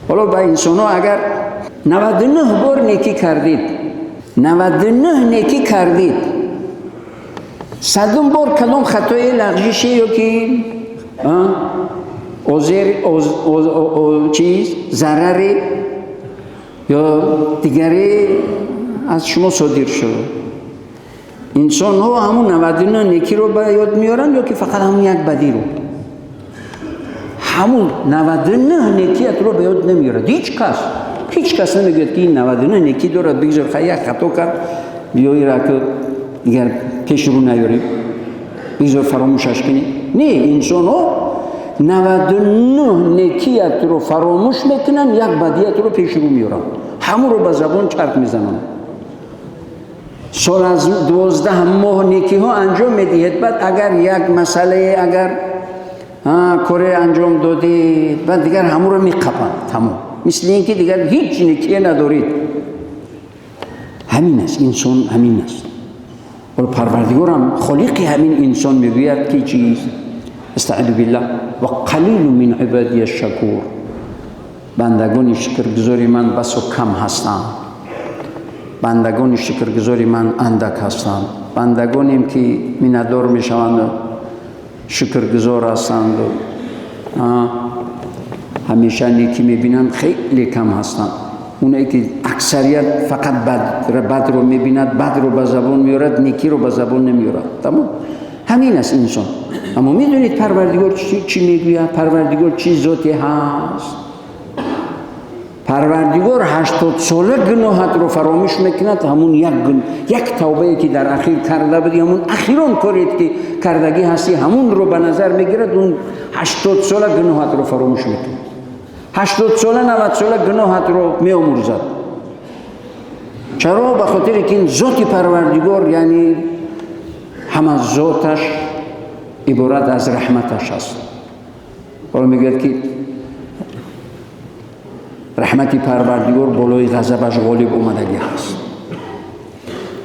Ҳоло ба инсонҳо агар 99 бор некӣ кардед, 99 некӣ кардед, 100 бор кадом хатои лағжише ё ки озер чиз зараре ё дигаре аз шумо содир шуд, инсонҳо ҳамун 99 некиро ба ёд меоранд ё ки фақат ҳамун як бадиро? Ҳамун 99 некиятро ба ёд намеорад. Ҳеҷ кас, ҳеҷ кас намегӯяд, ки ин 99 некӣ дорад, бигзор хай як хато кард, биёира ки дигар пеш рӯ наёрем, бигзор фаромӯшаш кунем. Не, инсонҳо 99 некиятро фаромӯш мекунанд, як бадиятро пеш рӯ меоранд, ҳамонро ба забон чарх мезананд. Сол аз 12 моҳ некиҳо анҷом медиҳед, баъд агар як масъалае, агар коре анҷом додед, баъд дигар ҳамонро меқапанд, тамом, мисли ин ки дигар ҳеҷ некие надоред. Ҳамин аст инсон, ҳамин аст. Ҳоло Парвардигорам, холиқи ҳамин инсон, мегӯяд ки чиз? Астаизу биллаҳ: ва қалилу мин ибадия шакур. Бандагони шукргузори ман басо кам ҳастанд, бандагони шукргузори ман андак ҳастанд, бандагонем ки миннатдор мешаванду шукргузор ҳастанду ҳамеша некӣ мебинанд, хеле кам ҳастанд. Онае ки аксарият фақат бадро мебинад, бадро ба забон меорад, некиро ба забон намеорад. Тамом, ҳамин аст инсон. Аммо медонед, Парвардигор чӣ мегӯяд? Парвардигор чӣ зоте ҳаст? Парвардигор 80-сола гуноҳатро фаромӯш мекунад. Ҳамун як тавбае ки дар ахир карда буди, ҳамун ахирон корет ки кардагӣ ҳастӣ, ҳамунро ба назар мегирад, он 80-сола гуноҳатро фаромӯш мекунад, 80-сола, 90-сола гуноҳатро меомӯрзад. Чаро? Ба хотире ки ин зоти Парвардигор, яъне ҳама зоташ иборат аз раҳматаш аст. Ҳоло мегӯяд, ки раҳмати Парвардигор болои ғазабаш ғолиб омадагӣ ҳаст.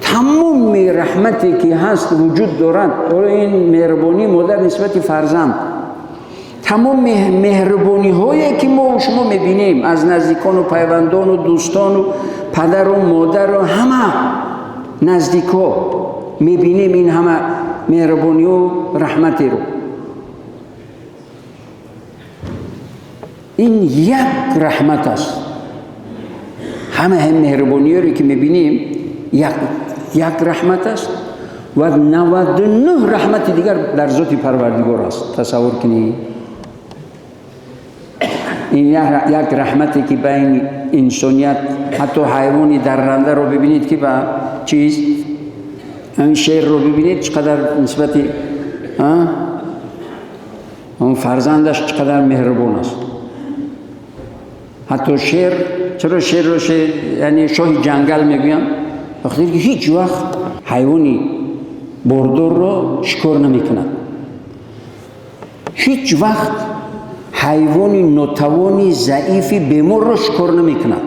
Тамоми раҳмате ки ҳаст, вуҷуд дорад, ҳоло ин меҳрубонии модар нисбати фарзанд, тамоми меҳрубониҳое ки мо шумо мебинем аз наздикону пайвандону дӯстону падару модару ҳама наздикҳо мебинем, ин ҳама меҳрубонию раҳматеро, ин як раҳмат аст. Ҳама меҳрубониёре ки мебинем, як раҳмат аст ва 99 раҳмати дигар дар зоти Парвардигор аст. Тасаввур кунед, ин як раҳмате ки байни инсоният, ҳатто ҳайвони даррандаро бибинед, ки ба чиз, ҳамин шерро бибинед, чӣ қадар нисбати он фарзандаш чӣ қадар меҳрубон аст. Ҳатто шер, чаро шерро шер, яъне шоҳи ҷангал мегӯям? Ба хотире ки ҳеҷ вақт ҳайвони бордорро шикор намекунад, ҳеҷ вақт ҳайвони нотавони, заифи, беморро шикор намекунад.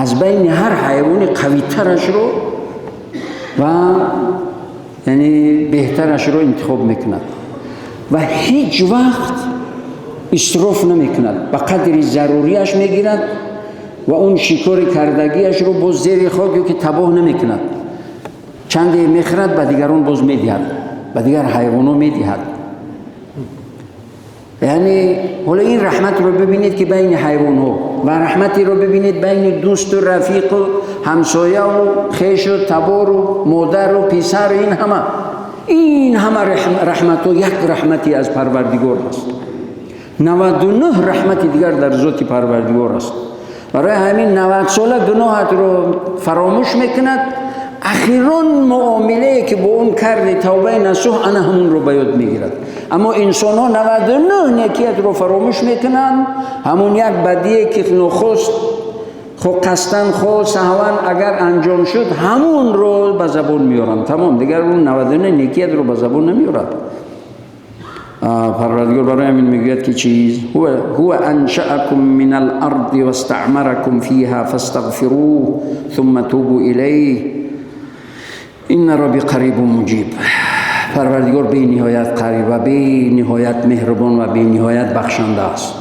Аз байни ҳар ҳайвони қавитарашро ва яъне беҳтарашро интихоб мекунад ва ҳеҷ вақт исроф намекунад, ба қадри заруриаш мегирад ва он шикори кардагиашро боз зери хок ё ки табоҳ намекунад. Чанде мехӯрад, ба дигарон боз медиҳад, ба дигар ҳайвоно медиҳад. Яъне ҳоло ин раҳматро бибинед, ки байни ҳайвонҳо, ва раҳматеро бибинед байни дӯсту рафиқу ҳамсояву хешу табору модару писару ин ҳама, ин ҳама раҳматҳо як раҳмате аз Парвардигор аст, 99 раҳмати дигар дар зоти Парвардигор аст. Барои ҳамин 90-сола гуноҳатро фаромӯш мекунад, ахирон муомилае ки бо он карди, тавбаи насӯҳ, ана ҳамунро ба ёд мегирад. Аммо инсонҳо 99 некиятро фаромӯш мекунанд, ҳамун як бадие ки нохост, хо қасдан, хо саҳван агар анҷом шуд, ҳамунро ба забон меоранд, тамом, дигар он 99 некиятро ба забон намеорад. Парвардигор барои ҳамин мегӯяд, ки чиз: ҳува аншаакум мин аларди вастаъмаракум фиҳа фастағфируҳ сумма тубу илайҳ инна робби қарибун муҷиб. Парвардигор бениҳоят қариб ва бениҳоят меҳрубон ва бениҳоят бахшанда аст.